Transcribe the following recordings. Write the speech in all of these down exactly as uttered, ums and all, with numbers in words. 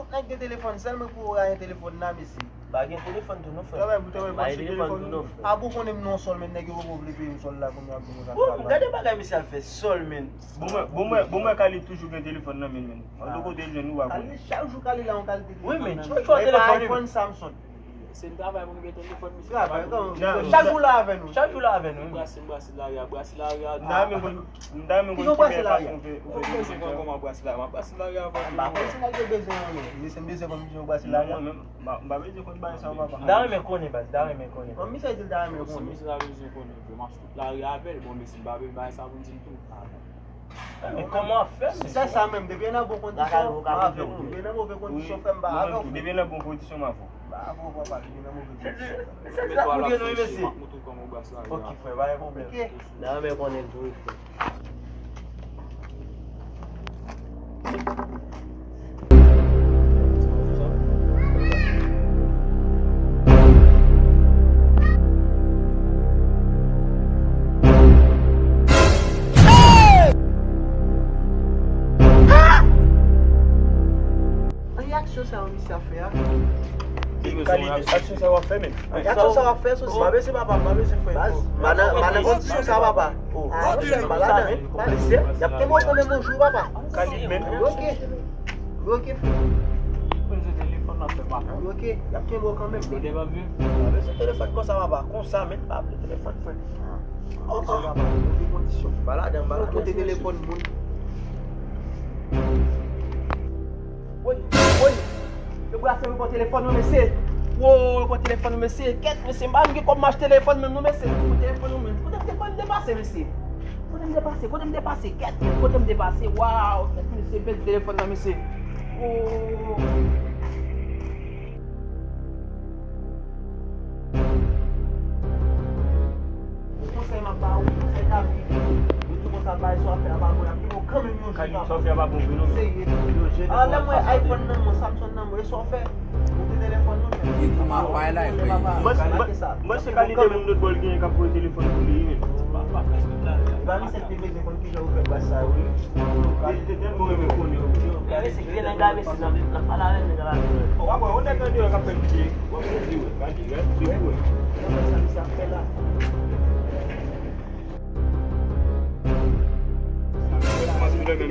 Nèg gen telefòn sèlman pou w rayi telefòn nan, mesye. Pa gen telefòn tou non, frè. Travay pou travay, pa gen telefòn tou non, frè. A bon, konnen m nan sòl, men nèg yo poko vle peye m sòl la, kounye a pou mwen. Bon, gade bagay misye al fè, sòl, men. Bon, mwen, bon, mwen, bon, mwen, Khalid toujou gen telefòn nan men, men. An, de kote l jwenn ou pa konnen. Khalid, chak jou Khalid la, yon kalite telefòn. Wi, men, chak jou telefòn, men. E pa iPhone, Samsung. Se m travay pou m gen telefòn, misye. Travay, kòman? Chak jou la avè nou. Chak jou la avè nou. Brase, brase lari a, brase lari a. M ta renmen konn, m ta renmen konn ki fason ou fè, ou fè telefòn sa. Kòman brase lari a? M ap brase lari a avè nou. M pa konn si nèg yo bezwen ou non. Mesye, m bezwen konn kijan ou brase lari a. Non, mwen menm, m pa, m pa bezwen konn bagay sa yo, papa. M ta renmen konnen, baz, m ta renmen konnen. Bon, misye di l ta renmen konnen. Si misye ta bezwen konnen, vre, m ap fout lari avè l. Bon, mesye, m pa bezwen bagay sa pou m di l tou. Men kòman w ap fè, mesye? Se sa menm, depi w nan bon kondisyon, m avè w. Depi w nan move kondisyon, frè m, m pa avè w, frè. Depi w nan bon kondisyon, m avè w. M pa avè w, papa, depi w nan move kondisyon. Se sa pou gen nou, mesye. Ok, frè, pa gen pwoblèm. Ok. Nan men konnen l tou, wi, frè. An e aksyon sa yo misye ap fè a? Kalite aksyon sa w ap fè menm? An e aksyon sa w ap fè, Sosi? M pa bezwen papa, m pa bezwen frè. Baz, m pa nan, m pa nan kondisyon sa, papa. Oh, m pa ladan. Mesye, y ap kenbe w kanmenm yon jou, papa. Kalite menm. Ok. Ok, frè. Mwen se telefòn nan fè pa. Ok, y ap kenbe w kanmenm. Blode pa vle. Pa bezwen telefòn konsa, papa. Konsa, men pa vle telefòn, frè. Oh, oh. Papa, move kondisyon. M pa ladan, m pa ladan. Kote telefòn moun? Woy, woy. Yo brase, yo pran telefòn mwen, mesye. Wo, yo pran telefòn mwen, mesye. Kèt, mesye, m pa menm gen kòb m achte telefòn menm non, mesye. Yo pran telefòn mwen. Kote m te, kote m te pase, mesye? Kote m te pase? Kote m te pase? Kèt, kote m te pase? Waw, kèt, mesye, pèdi telefòn nan, mesye. Wo. Yon konsèy m ap ba ou, konsèy lavi. Yo di konsa, bagay sa w ap fè a pa bon, y ap kenbe w kanmenm yon jou. Kalite, sa w fè a pa bon vre non. Serye. Yo jene. Ah, lè m wè iPhone nan men w, Samsung nan men w, e sa w fè? Ou te telefòn nou, men. Li pran apay la, epi. Mwen, mwen, mwen se kalite menm lòt bò l genyen k ap voye telefòn pou li, wi, men. E pa misye ki te bezwen konn kijan ou fè bas sa yo, wi. Kalite tèlman renmen konnen, wi. Gade se ki gen nèg la, mesye, nan, nan pale avè nèg la. W ap wè, yon nèg andeyò k ap fè l pye. W ap sezi wè, gade, gade, sezi wè. Poutèt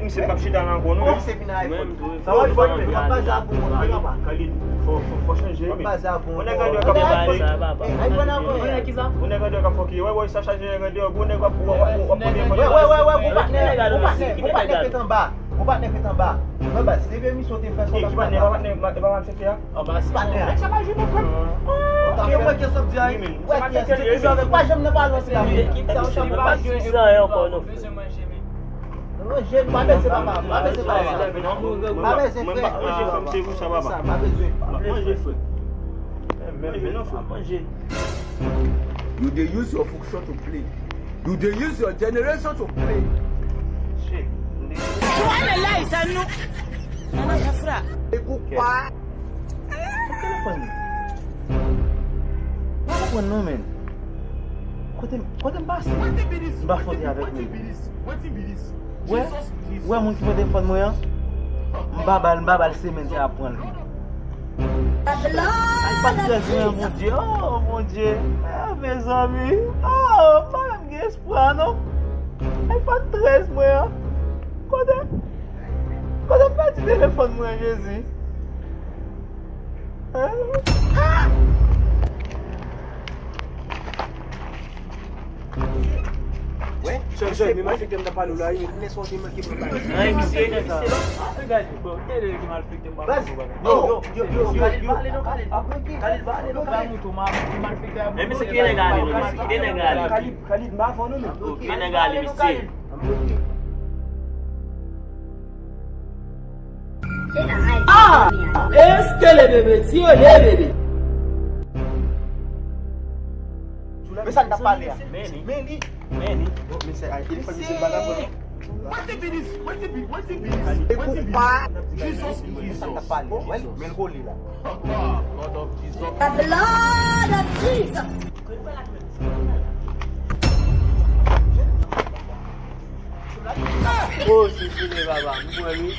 misye p ap chita la ankò non. Khalid, fò, fò, fò chanje, men. Yon nèg andeyò k ap fòkye. Yon nèg andeyò k ap fòkye. Wè, wè, sa chaje nèg andeyò. Yon nèg w ap, w ap, w ap, w ap pote yon patnè, yon patnè, yon patnè k ret anba. Yon patnè k ret anba. Mwen baz, depi emisyon te fè sa, ki patnè? E pa patnè, e pa malfektè a? Anba se patnè a. Nèg sa pa jwe non, frè. Ki mwen ki sot di a? Wè, ki se ki jwe avèk, pa janm nan pale ansanm avèk li. Ki sa, sa pa jwe sa ankò non. Manje, pa bezwen papa, pa bezwen papa. Pa bezwen frè. Manje frè, se pou sa papa. Pa bezwen. Manje frè. Manje non frè, manje. You dey use your function to play. You dey use your generation to play. Shit. Why the lights are no? Nan nan fè fra. E pou kwa? Telefòn li. Mwen konprann non, men. Kote, kote m pase? M pa fwonte avèk li. Wè, wè moun ki pran telefòn mwen an? M pa ba l, m pa ba l semèn sa ap pran l. iPhone trèz mwen an, Bondye. Oh, Bondye. Ah, mezanmi. Oh, m pa menm gen espwa, non. iPhone trèz mwen an. Kote, kote m pèdi telefòn mwen, Jezi? Hein? Wè, chèf, chèf, men malfektè m t ap pale w la, wi, men lè sa w te manke pran bagay. Ay, misye, misye. Gade, bon, gade ki malfektè m pa konn bagay. Yo, yo, yo, yo, yo. Khalid, pale non, Khalid. Khalid, pale non, Khalid. Men misye ki nèg ale, non, misye ki nèg ale. Khalid, Khalid, m pa fò non, men. Ki nèg ale, misye. Ah! Eskele bebe, tire bebe. Men sa n t ap pale a. Men li. Men li. Men li. Men se ay telefòn misye bagay. What the business? What the bu-, what the business? E pou pa. Jesus. Men sa n t ap pale a. Wè l, men l kole la. Lord of Jesus. The blood of Jesus. Oh, se sele papa, m pran wi.